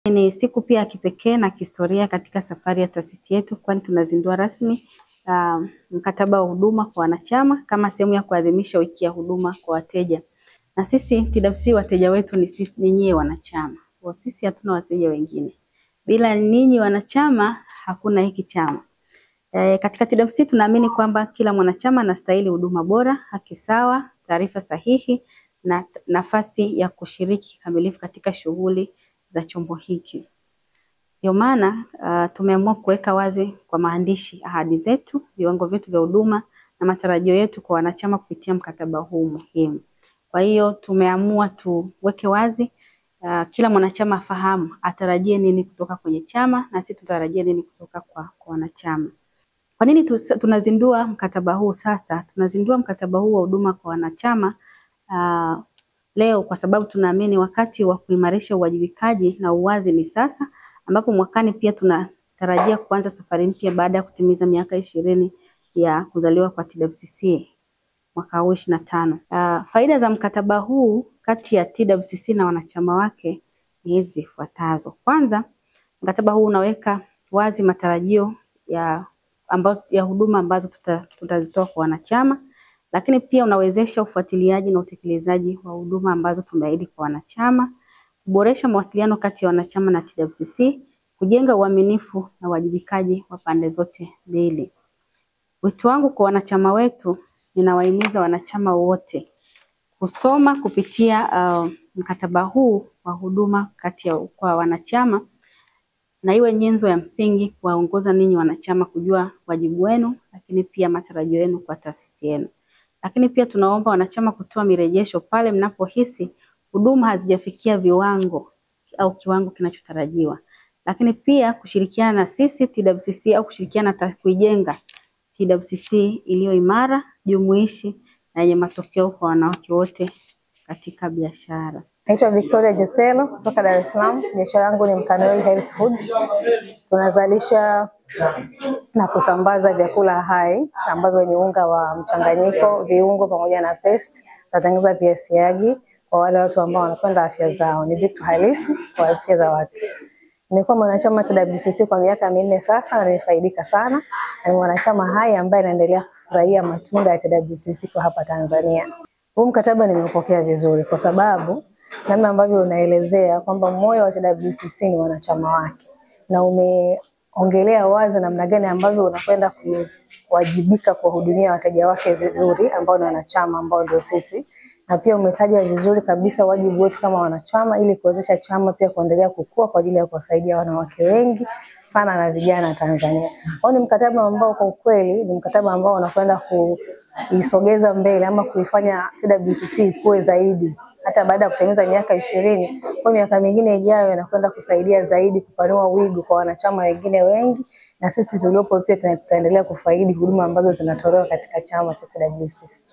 Ni siku pia ya kipekee na kihistoria katika safari ya taasisi yetu, kwani tunazindua rasmi mkataba wa huduma kwa wanachama kama sehemu ya kuadhimisha wiki ya huduma kwa wateja. Na sisi TWC wateja wetu ni sisi, ni nyie wanachama. Kwa sisi hatuna wateja wengine. Bila ninyi wanachama hakuna hiki chama. Katika TWC tunaamini kwamba kila mwanachama anastahili huduma bora, haki sawa, taarifa sahihi na nafasi ya kushiriki kikamilifu katika shughuli za chombo hiki. Ndio maana tumeamua kuweka wazi kwa maandishi ahadi zetu, viwango vyetu vya huduma na matarajio yetu kwa wanachama kupitia mkataba huu muhimu. Kwa hiyo tumeamua tuweke wazi, kila mwanachama afahamu atarajie nini kutoka kwenye chama na sisi tutarajie nini kutoka kwa wanachama. Kwa nini tunazindua mkataba huu sasa? Tunazindua mkataba huu wa huduma kwa wanachama leo kwa sababu tunaamini wakati wa kuimarisha uwajibikaji na uwazi ni sasa, ambapo mwakani pia tunatarajia kuanza safari mpya baada ya kutimiza miaka 20 ya kuzaliwa kwa TWCC mwaka huu 25. Faida za mkataba huu kati ya TWCC na wanachama wake ni hizi zifuatazo. Kwanza, mkataba huu unaweka wazi matarajio ya huduma ambazo tutazitoa kwa wanachama, lakini pia unawezesha ufuatiliaji na utekelezaji wa huduma ambazo tumeahidi kwa wanachama, kuboresha mawasiliano kati ya wanachama na TWCC, kujenga uaminifu na uwajibikaji wa pande zote mbili. Wito wangu kwa wanachama wetu, ninawahimiza wanachama wote kusoma kupitia mkataba huu wa huduma kati ya kwa wanachama, na iwe nyenzo ya msingi kuwaongoza ninyi wanachama kujua wajibu wenu, lakini pia matarajio yenu kwa taasisi yenu. Lakini pia tunaomba wanachama kutoa mirejesho pale mnapohisi huduma hazijafikia viwango au kiwango kinachotarajiwa. Lakini pia kushirikiana na sisi TWCC au kushirikiana kuijenga TWCC iliyo imara, jumuishi na yenye matokeo kwa wanawake wote katika biashara. Naitwa Victoria Jothelo kutoka Dar es Salaam. Biashara yangu ni Mkanoel Health Foods. Tunazalisha na kusambaza vyakula hai ambavyo ni unga wa mchanganyiko, viungo pamoja na paste. Tunatengeneza pia siagi kwa wale watu ambao wanapenda afya zao. Ni vitu halisi kwa afya za watu. Nimekuwa mwanachama TWCC kwa miaka 4 sasa na nimefaidika sana. Na ni mwanachama hai ambaye anaendelea kufurahia matunda ya TWCC kwa hapa Tanzania. Huu mkataba nimeupokea vizuri kwa sababu namna ambavyo unaelezea kwamba moyo wa TWCC ni wanachama wake, na umeongelea wazi namna gani ambavyo unakwenda kuwajibika kuwahudumia wateja wake vizuri ambao ni wanachama ambao ndio sisi, na pia umetaja vizuri kabisa wajibu wetu kama wanachama ili kuwezesha chama pia kuendelea kukua kwa ajili ya kuwasaidia wanawake wengi sana na vijana Tanzania. Kwa ni mkataba ambao kwa ukweli ni mkataba ambao unakwenda kuisogeza mbele ama kuifanya TWCC ikue zaidi hata baada ya kutimiza miaka 20. Kwa miaka mingine ijayo inakwenda kusaidia zaidi kupanua wigo kwa wanachama wengine wengi, na sisi tuliopo pia tutaendelea kufaidi huduma ambazo zinatolewa katika chama cha TWCC.